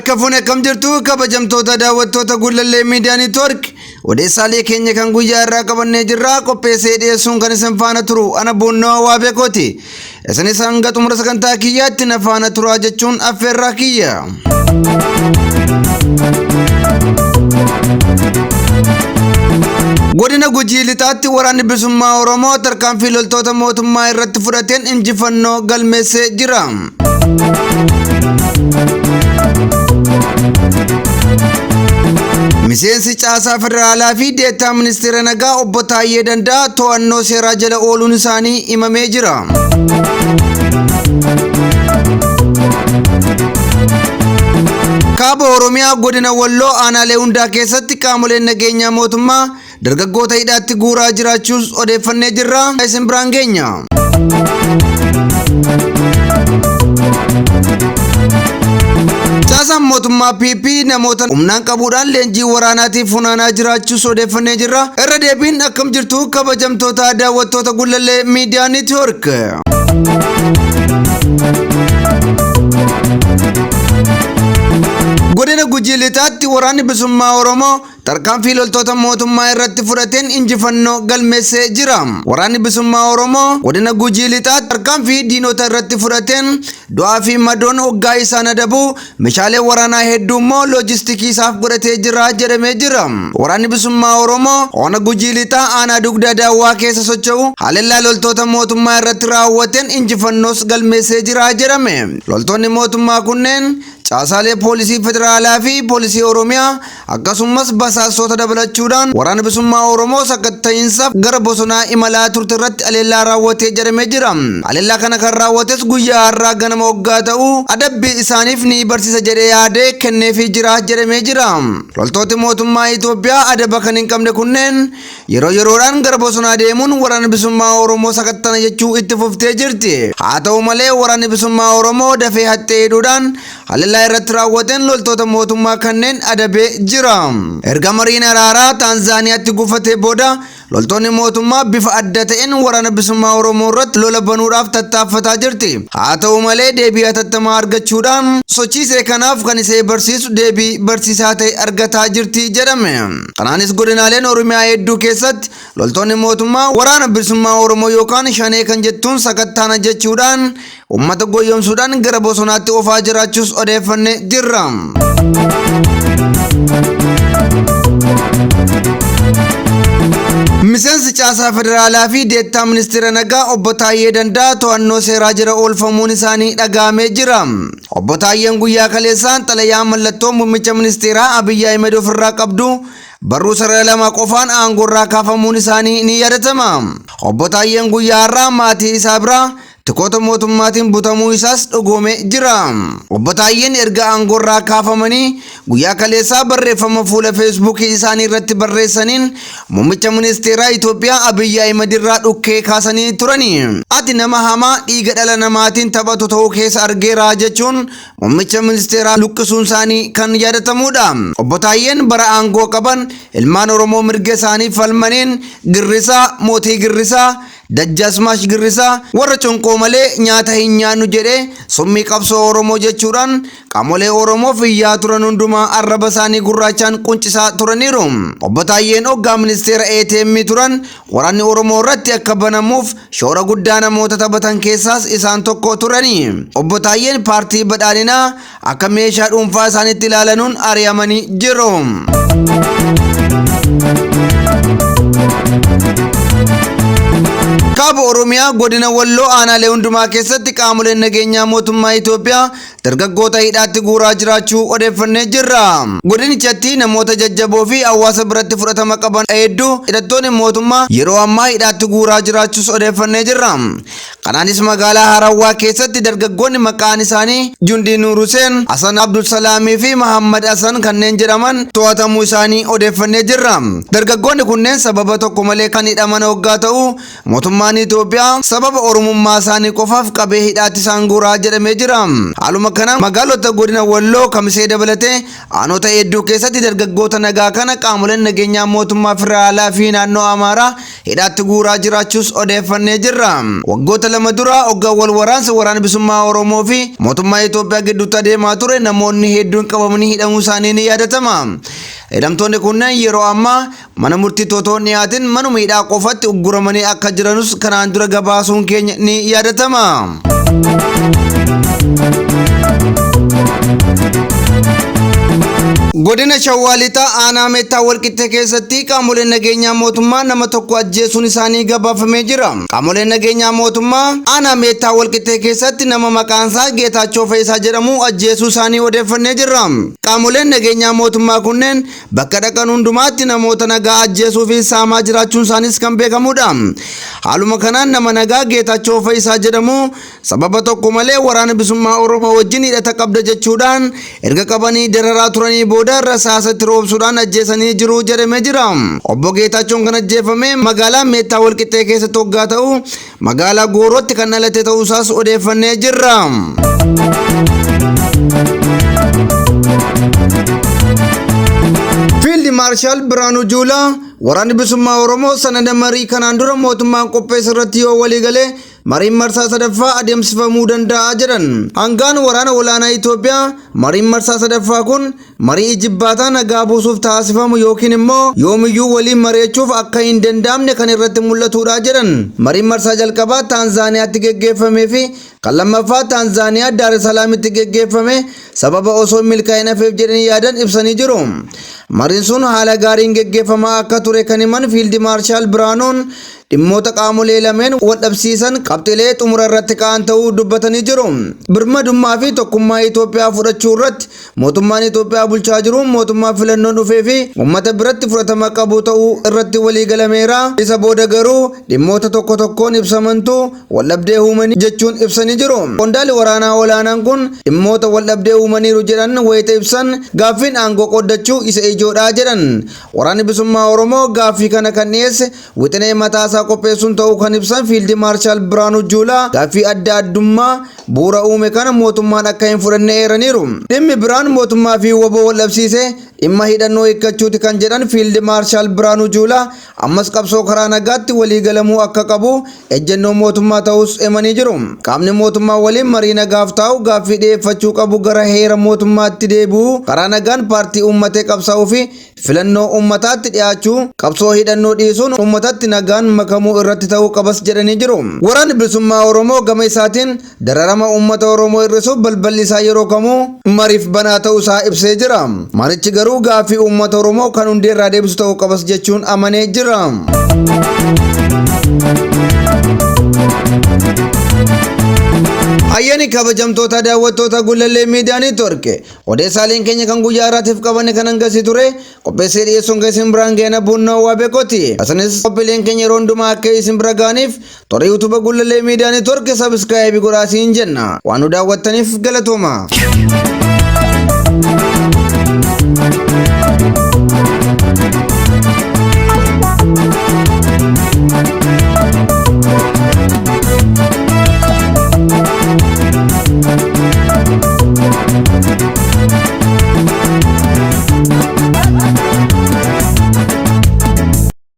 Harka fuune akkam jirtu kabajamtoota daawwattoota Gullallee Miidiyaa Neetwoork odeessaalee keenya kan guyyaa irraa qabannee jirra qopheessee dhiyeessuun kan isin faana turu ana Boonnoo Waabeekooti. Isinis hanga xumura sagantaa kiyyaatti na faana turaa jechuun affeerraa kiyya. Godina Gujii Lixaatti waraanni bilisummaa Oromoo tarkaanfii loltoota mootummaa irratti fudhateen injifannoo galmeessee jira. Miseensi caasaa federaalaa fi deettaa ministeera nagaa obbo Taayyee Danda'aa to'annoo seeraa jala ooluun isaanii himamee jira. Kaaba Oromiyaa godina Walloo aanaalee hundaa keessatti qaamoleen nageenyaa mootummaa dargaggoota hidhaatti guuraa jiraachuus odeeffannee jirra. Isin biraan geenya. Caasaan mootummaa PP namoota humnaan qabuudhaan leenjii waraanaatiif funaanaa jiraachuus odeeffannee jirra. Irra deebiin akkam jirtu kabajamtoota daawwattoota Gullallee Miidiyaa Neetwoork. Godina Gujii Lixaatti waraanni bilisummaa Oromoo tarkaanfii loltoota mootummaa irratti fudhateen injifannoo galmeessee jira. Waraanni bilisummaa Oromoo godina Gujii Lixaatti tarkaanfii diinota irratti fudhateen du'aa fi madoon hoggaa isaan adabu meeshaalee waraanaa hedduu immoo loojistikii isaaf godhatee jira jedhamee jira. Waraanni bilisummaa Oromoo ona Gujii Lixaa aanaa Dugda Daawwaa keessa socho'u haleellaa loltoota mootummaa irratti raawwateen injifannoos galmeessee jira jedhame. Loltoonni mootummaa kunneen caasaalee poolisii federaalaa fi poolisii Oromiyaa akkasumas basaastota dabalachuudhaan waraana bilisummaa Oromoo sakatta'iinsaaf gara bosonaa imalaa turte irratti haleellaa raawwatee jedhamee jira. Haleellaa kana kan raawwates guyyaa har'aa ganama hoggaa ta'u adabbii isaaniif ni barsiisa jedhee yaadee kenneefii jira jedhamee jira. Loltooti mootummaa Itoophiyaa adaba kan hin qabne kunneen yeroo yeroodhaan gara bosonaa deemuun waraana bilisummaa Oromoo sakattana jechuu itti fuftee jirti. Haa ta'u malee waraanni bilisummaa Oromoo dafee haxxee hidhuudhaan haleellaa irratti raawwateen loltoota mootummaa kanneen adabee jira. Erga mariin araaraa Taanzaaniyaatti gufatee booda loltoonni mootummaa bifa adda ta'een waraana bilisummaa Oromoo irratti lola banuudhaaf tattaaffataa jirti. Haa ta'u malee deebii hatattamaa argachuudhaan sochiisee kanaaf kan isee barsiisu deebii barsiisaa ta'e argataa jirti jedhame. Kanaanis godinaaleen Oromiyaa hedduu keessatti loltoonni mootummaa waraana bilisummaa Oromoo yookaan shanee kan jettuun sakattaana jechuudhaan uummata goyyomsuudhaan gara bosonaatti oofaa jiraachuus odeeffanne jirra. Miseensi caasaa federaalaa fi deettaa ministeera nagaa obbo Taayyee Danda'aa to'annoo seeraa jala oolfamuun isaanii dhaga'amee jira. Obbo Taayyeen guyyaa kaleessaan xalayaa mallattoo muummicha ministeeraa Abiyyi Ahmed ofirraa qabdu barruu sarara lama qofaan aangoorraa kaafamuun isaanii ni yaadatama. Obbo Taayyeen guyyaa har'aa maatii isaa biraa tikoota mootummaatiin butamuu isaas dhugoomee jira. Obbo Taayyeen erga aangoorraa kaafamanii guyyaa kaleessaa barreeffama fuula feesbuukii isaanii irratti barreessaniin muummicha ministeeraa Itoophiyaa Abiyyi Ahmed irraa dhukkee kaasanii turani. Ati nama hamaa dhiiga dhala namaatiin taphatu ta'uu keessa argeera jechuun muummicha ministeeraa luqqisuun isaanii kan yaadatamudha. Obbo Taayyeen bara aangoo qaban ilmaan Oromoo mirga isaanii falmaniin Girrisaa, Mootii Girrisaa, Dajjaasmaash Girrisaa warra conqoo malee nyaata hin nyaannu jedhee summii qabsoo Oromoo jechuudhaan qaamolee Oromoof iyyaa turan hundumaa arraba isaanii gurraachaan quncisaa turaniiru. Obbo Taayyeen hoggaa ministeera ATM turan waraanni Oromoo irratti akka banamuuf shoora guddaa namoota taphatan keessaas isaan tokko turani. Obbo Taayyeen paartii badhaadhinaa akka meeshaa dhuunfaa isaaniitti ilaalanuun ari'amanii jiru. Kaaba Oromiyaa godina Walloo aanaalee hundumaa keessatti qaamoleen nageenyaa mootummaa Itoophiyaa dargaggoota hidhaatti guuraa jiraachuu odeeffannee jirra. Godinichatti namoota jajjaboo fi hawaasa biratti fudhatama qaban hedduu hidhattoonni mootummaa yeroo ammaa hidhaatti guuraa jiraachuus odeeffannee jirra. Kanaanis magaalaa Harawwaa keessatti dargaggoonni maqaan isaanii Jundii Nuur Huseen, Hasan Abdulsalaamii fi Mahammad Hasan kanneen jedhaman to'atamuu isaanii odeeffannee jirra. Dargaggoonni kunneen sababa tokko malee kan hidhaman hoggaa ta'u mootummaan Itoophiyaa sababa Oromummaa isaanii qofaaf qabee hidhaatti isaan guuraa jedhamee jira. Haaluma kanaan magaalota godina Walloo Kamisee dabalatee aanota hedduu keessatti dargaggoota nagaa kana qaamoleen nageenyaa mootummaa federaalaa fi naannoo Amaaraa hidhaatti guuraa jiraachuus odeeffannee jirra. Waggoota 2 dura hoggaa wal waraansa Waraana Bilisummaa Oromoo fi mootummaa Itoophiyaa gidduutti adeemaa ture namoonni hedduun qabamanii hidhamuu isaanii ni yaadatama. Hidhamtoonni kunneen yeroo ammaa mana murtiitti otoo hin dhiyaatin manuma hidhaa qofatti ugguramanii akka jiranus kanaan dura gabaasuun keenya ni yaadatama. Godina Shawaa Lixaa aanaa Meettaa Walqixxee keessatti qaamoleen nageenyaa mootummaa nama tokko ajjeesuun isaanii gabaafamee jira. Qaamoleen nageenyaa mootummaa aanaa Meettaa Walqixxee keessatti nama maqaan isaa Geetaachoo Fayisaa jedhamu ajjeesuu isaanii odeeffannee jirra. Qaamoleen nageenyaa mootummaa kunneen bakka dhaqan hundumaatti namoota nagaa ajjeesuu fi saamaa jiraachuun isaaniis kan beekamudha. Haaluma kanaan nama nagaa Geetaachoo Fayisaa jedhamu sababa tokko malee Waraana Bilisummaa Oromoo wajjin hidhata qabda jechuudhaan erga qabanii dararaa turanii booda rasaasa itti roobsuudhaan ajjeesanii jiru jedhamee jira. Obbo Geetaachoon kan ajjeefame magaalaa Meettaa Walqixxee keessatti hoggaa ta'u magaalaa Goorootti kan dhalate ta'uusaas odeeffannee jirra. Fiild Maarshaal Biraanuu Juulaa Waraanni Bilisummaa Oromoo sanada marii kanaan dura mootummaan qopheesse irratti yoo waliigale mariin marsaa sadaffaa adeemsifamuu danda'a jedhan. Hangaan waraana olaanaa Itoophiyaa mariin marsaa sadaffaa kun marii ijibbaataa nagaa buusuuf taasifamu yookiin immoo yoomiyyuu waliin mari'achuuf akka hin danda'amne kan irratti mul'atudha jedhan. Mariin marsaa jalqabaa Taanzaaniyaatti geggeeffamee fi kan lammaffaa Taanzaaniyaa Daar es Salaamitti geggeeffame sababa osoo hin milkaa'in hafeef jedhanii yaadan ibsanii jiru. Mariin sun haala gaariin geggeeffamaa akka ture kan himan Fiildi Maarshaal Biraanuun dhimmoota qaamolee lameen wal dhabsiisan qabxilee xumura irratti ka'an ta'uu dubbatanii jiru. Birmadummaa fi tokkummaa Itoophiyaa fudhachuu irratti mootummaan Itoophiyaa bulchaa jiru mootummaa filannoon dhufee fi uummata biratti fudhatama qabu ta'uu irratti walii galameera. Isa booda garuu dhimmoota tokko tokkoon ibsamantu waldhabdee uumanii jechuun ibsanii jiru. Qondaalli waraanaa olaanaan kun dhimmoota waldhabdee uumaniiru jedhan wayita ibsan gaaffiin aangoo qooddachuu isa ijoodha jedhan. Waraanni Bilisummaa Oromoo gaaffii kana kan dhiyeesse wixinee mataasaa qopheessuun ta'uu kan ibsan Fiildi Maarshaal Biraanuu Juulaa gaaffii adda addummaa bu'uura uume kana mootummaan akka hin fudhanne eeraniiru. Dhimmi biraan mootummaa fi wbo wal dhabsiise dhimma hidhannoo hiikkachuuti kan jedhan Fiildi Maarshaal Biraanuu Juulaa ammas qabsoo karaa nagaatti walii galamuu akka qabu ejjennoo mootummaa ta'uus himanii jiru. Qaamni mootummaa waliin marii nagaaf taa'u gaaffii dhiyeeffachuu qabu gara heera mootummaatti deebi'uu, karaa nagaan paartii uummatee qabsaa'uu fi Filannoo ummataatti dhiyaachuu, qabsoo hidhannoo dhiisuun ummatatti nagaan makamuu irratti ta'uu qabas jedhanii jiru. Waraanni Bilisummaa Oromoo gama isaatiin dararama ummata Oromoo hir'isuuf balballi isaa yeroo kamuu mariif banaa ta'uu isaa ibsee jira. Marichi garuu gaaffii ummata Oromoo kan hundeerraa deebisu ta'uu qabas jechuun amanee jira. Hayyani kabajamtoota daawwattoota Gullallee Miidiyaa Neetwoork Odeessaaleen keenya kan guyyaa har'aatiif qabanne kan hangasii ture. Qopheessee dhiyeessuun kan isin biraan ga'e Bunnoo Waabekooti. Isinis qophiileen keenya yeroo hundumaa akka isin bira ga'aniif toora YouTube Gullallee Miidiyaa Neetwoork sabiskiraayibii godhaa siin jenna. Waan nu daawwattaniif galatooma.